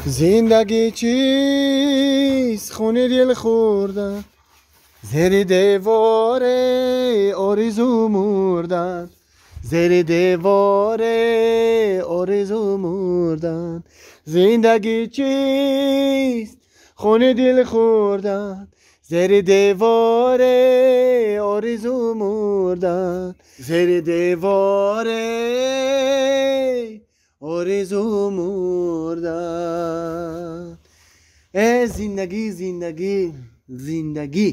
Зиндагӣ чист хуни дил хӯрдан, зери деворе орзу мурдан, зери деворе орзу мурдан. Зиндагӣ чист хуни дил хӯрдан, зери деворе орзу мурдан, зери деворе орзу мурдан. Э зиндагӣ, зиндагӣ, зиндагӣ.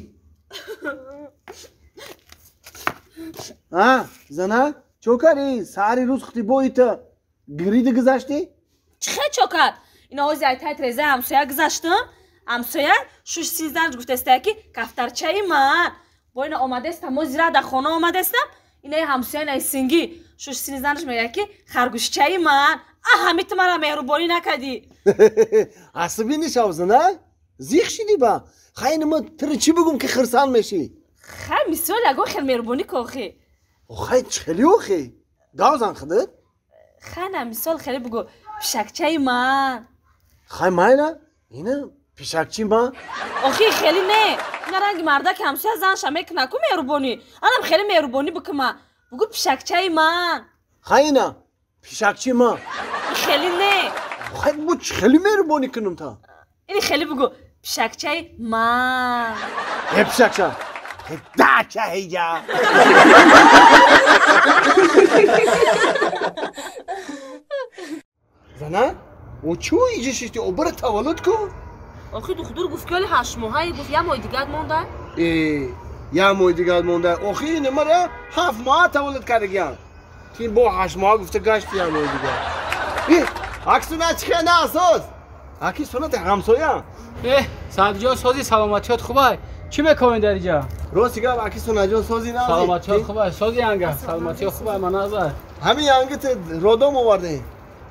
А зана чо кардӣ? Саҳари рӯз хутибоита гириди гузаштӣ? Чӣ хел чо кард? Ина ҳози айтаи трезаи ҳамсоя гузаштам. Ҳамсоя шуш синзданаш гуфтастая ки кафтарчаи ман. Бо ина омадастам, мо зира дар хона омадастам. Инаи ҳамсоя инаи сингӣ шуш синзданаш мегӯяд ки харгӯшчаи ман. А ҳами ту мара меҳрубонӣ накардӣ. Асабӣ нишав зана? Зиқ шидӣ ба? Хай ина ма туро чӣ бигӯм ки хирсанд мешӣ? Хай мисол ягон хел меҳрубонӣ ку охи. Хай чӣ хеле охи? Гав зан худат? Хай на мисол хеле бигӯ пишакчаи ман. Хай майла ина пишакчи ман. Охи хеле не. Ина ранги мардаки ҳамсоя занша мекунад ку меҳрубонӣ. Анам хеле меҳрубонӣ бикума. Бугӯ пишакчаи ман. Хай ина пишакчи ман. Хеле не. Хай бу чӣ хеле меҳрубонӣ кунам та? Ини хеле бугӯ пишакчаи ман. Э пишакча. Дача ҳиҷа. Зана, о чӯ иҷа шишти? О бара таваллуд ку? Охи духтур гуфт ки оли 8 моҳае, гуфт як моҳи дигар монда. Э, як моҳи дигар монда. Охи ина мара 7 моҳа таваллуд кардагиям. Ки бо 8 моҳа гуфта гашт як моҳи дигар. Э, аксуна чӣ хел на асос? Аки сунати ҳамсоя. Э, Саъдиҷон сози саломатиёт хубай? Чӣ мекунед дар иҷа? Рости гап аки Сунаҷон сози нази. Саломатиёт хубай, сози янга. Саломатиёт хубай, ман назар. Ҳамин янги ту родом овардем.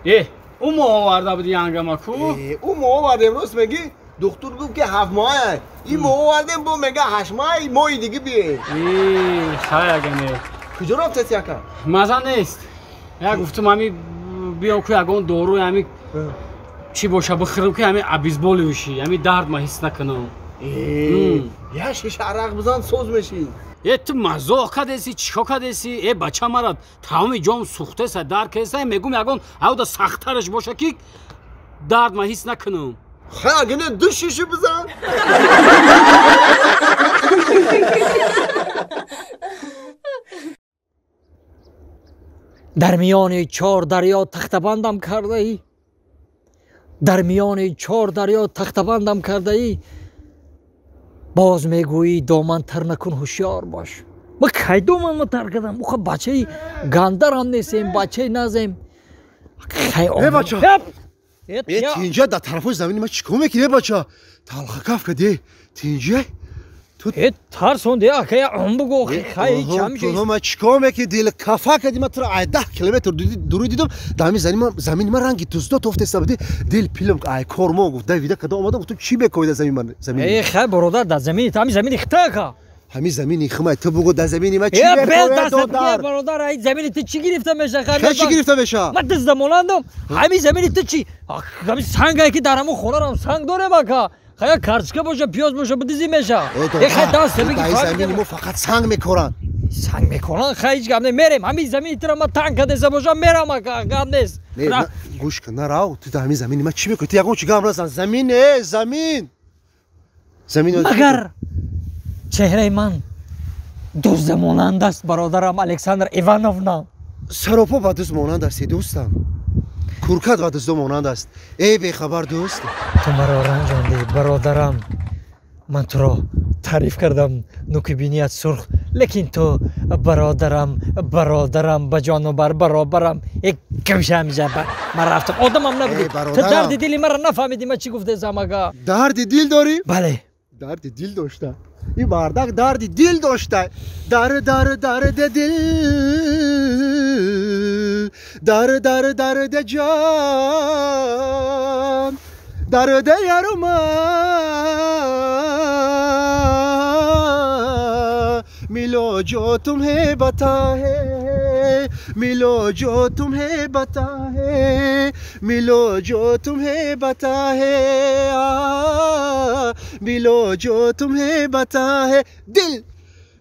Э, ӯ мо оварда буди янга ма ку? Э, ӯ мо овардем, рост мегӣ? Духтур гуфт ки 7 моҳ. Ин мо овардем, бо мега 8 моҳ, моҳи дига биёем. Э, хай ага не. Куҷо рафтаси ака? Маза нест. Як гуфтум ҳами биём ку ягон дору ҳами чӣ боша бихӯрам ки ҳами обезболивающий, ҳами дард ма ҳис накунам. Я шиша арақ бизан соз мешӣ. Э ту мазоқ кардеси, чико кардеси? Э бача мара тамоми ҷом сӯхтеса, дард кеса, мегӯм ягон ҳавда сахттараш боша ки дард ма ҳис накунам. Хай агане 2 шиша бизан. Дар миёни 4 дарё тахтабандам кардаӣ. Дар миёни 4 дарё тахтабандам кардаӣ. Боз мегӯӣ доман тар накун, ҳушёр бош. Ма кай доманма тар кардам? Уха бачаи гандарам нестем, бачаи назем. Э бача! Э тинҷа дар тарафҳои замини ма чӣ кор мекунӣ, э бача? Талхакаф кардӣ, тинҷа? Э тарсонди, акая он бугӯ, хай чам ши. Ма чӣ кор мекунӣ? Дил кафа кардӣ, ма туро ай 10 километр дуруй дидам, дар ҳамин замини ма ранги туздо тофтеста будӣ, дил пилам ай кормо гуфт, давида када омадам, гуфтам чӣ мекоӣ дар замини ма? Э хай бародар, дар замини ҳамин замини хита ака. Ҳамин замини химай, ту бугӯ дар замини ма чӣ мекоӣ, додар? Бародар, ай замини ту чӣ гирифта меша? Хай чӣ гирифта меша? Ма дизда монандам. Ҳамин замини ту чӣ? Ҳамин сангае ки дар ҳамон хонарам санг дорем ака. Хая карчка боша, пиёз боша, бидизӣ меша. Э хай даст бигӣ. Дар замини мо фақат санг мекоранд. Санг мекоранд, хай ҳеҷ гап не, мерем. Ҳамин замини тура ма танг кардеса бошам, мерам ака, гап нест. Не, гӯш кун, нарав. Ту дар ҳамин замини ма чӣ мекунӣ? Ту ягон чӣ гап назан. Замин, э, замин. Замин. Магар чеҳраи ман дузда монанд аст, бародарам Александр Ивановна? Саропо ба дузд монанд асти, дӯстам. Куркат ба дуздо монанд аст. Эй бехабар дӯст. Ту маро ранҷондӣ, бародарам. Ман туро таъриф кардам, нуки биният сурх, лекин ту бародарам, бародарам, ба ҷону бар баробарам. Э гамшамжа ман рафтам, одамам набудӣ. Ту дарди дили маро нафаҳмидӣ, ман чӣ гуфтесам ага? Дарди дил дорӣ? Бале. Дарди дил дошта. Ин мардак дарди дил дошта. Дар дар дарди дил, дар дар дарди ҷон, дарди ярма मिलो जो तुम्हें बता है, मिलो जो तुम्हें बता है, Мило जो तुम्हें बता है, мило जो तुम्हें बता है. Дил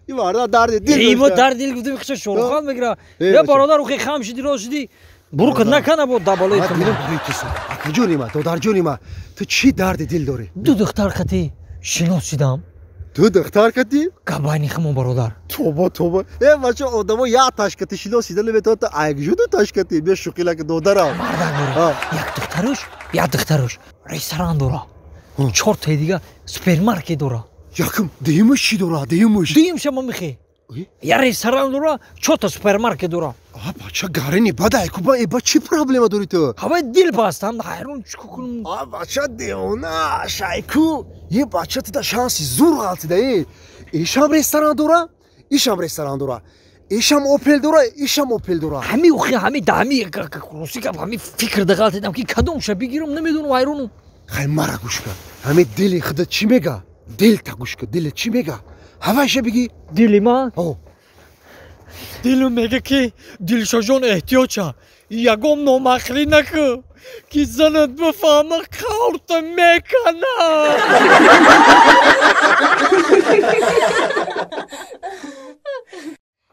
ин марда дарди дил. Имо дарди дил гуфтем, хича шорухан мегира. Я бародар, ухи хам шиди, рост шиди, бурукат накана бо дабалои. Дилам пури туса. Акаҷони ма, додарҷони ма, ту чӣ дарди дил дорӣ? Ду духтар қати шинос шидам. Ду духтар кати? Габайни химо, бародар. Тоба, тоба. Э, бача, одамо як ташкати шинос шида наметавонад, ту айгжу ду ташкати. Бия шӯхила ки, додарам. Мардак дора. Як духтаруш, як духтаруш ресторан дора. Чортаи дига супермаркет дора. Якум, дуюмуш чӣ дора? Дуюмуш? Дуюмша ма мехе. Я ресторан дора, чорта супермаркет дора. А, бача, гарини бадай куба, э, ба чӣ проблема дори ту? Ҳавай дил бастам, ҳайрон, чӣ кунам? А, бача, девона, шайку. Е, бача, туда шанси зур ғалтида, е. Ишам ресторан дора, ишам ресторан дора. Ишам Опел дора, ишам Опел дора. Ҳами ухи, ҳами да ҳами рости гап, ҳами фикр да ғалтидам ки кадомша бигирам, намедонам, ҳайронам. Хай, мара гӯш кун. Ҳами дили худат чӣ мега? Дил та гӯш кун, дилат чӣ мега? Ҳавайша бигӣ. Дили ман? О. Дилу мега ки Дилшоҷон, эҳтиёт ша, ягон номахлӣ накун, ки занат бифаҳма, қаврта мекана.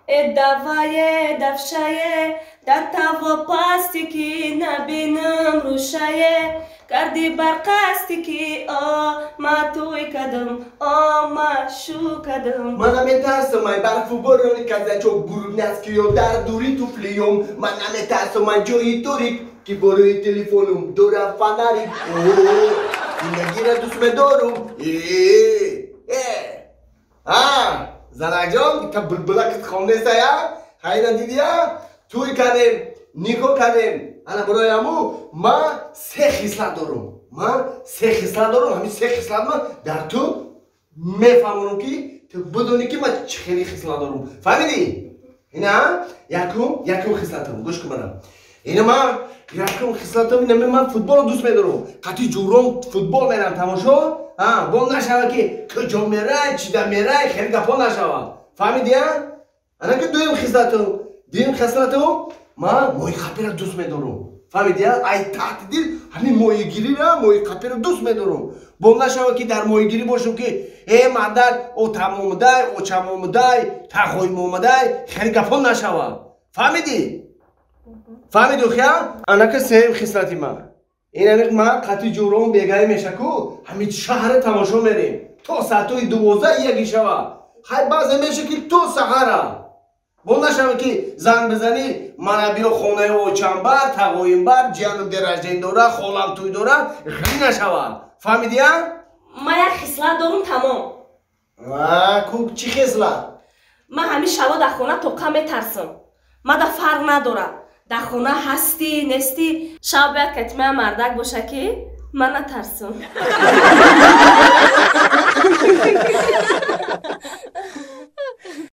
Э, давае, давшае, да таво пасти ки набинам рӯшае, карди бар қасти ки о ма туй кадам, о ма шу кадам. Ман наметарсам ай барфу борони, казачок бурубнаскиё дар дури туфлиём. Ман наметарсам ай ҷои торик, ки борои телефонум дора фонарик. Зиндагиро дӯст медорум. Э, а занакҷон, та булбулакат хондесая, хайна дидия, туй кардем, никоҳ кардем. Ана барои ҳаму ман се хислат дорум, ман се хислат дорум. Ҳамин се хислат ман дар ту мефаҳмонам, ки ту бидонӣ, ки ман чӣ хели хислат дорум. Фаҳмидӣ? Ина якум хислатам, гӯш кун манам. Ина ман якум хислатам ина: ман футболро дӯст медорам, қатъи ҷуром футбол мерам тамошо. Бо нашава ки куҷо мерай, чида мерай, хеле гапҳо нашава. Фаҳмидӣ? Ана ки дуюм хислатам, дуюм хислатам: ман моҳиқапиро дӯст медорам. Фаҳмидӣ? Ай таҳти дил ҳамин моҳигирира, моҳиқапиро дӯст медорам. Бо нашава ки дар моҳигирӣ бошам, ки э мардак отам омадай, очам омадай, тағоим омадай, хеле гапҳо нашава. Фаҳмидӣ? Фаҳмиди, хия? Анака сеюм хислати ман ин: ман қатъи ҷуром бегаӣ мешаку, ҳамин шаҳра тамошо мерем то соатҳои 12, яки шава, хай баъзе меша ки то саҳара. Бо нашава ки занг бизанӣ, мана биё хонаи очамбар, тағоимбар, ҷиянум день рождения дора, холам тӯй дора, хеле нашава. Фаҳмидия? Ман як хислат дорум, тамом. Ку, чӣ хислат? Ман ҳамин шабо дар хона тоқа метарсам. Мада фарқ надорад, дар хона ҳастӣ, нестӣ. Шаб бояд катимаям мардак боша, ки ман натарсам.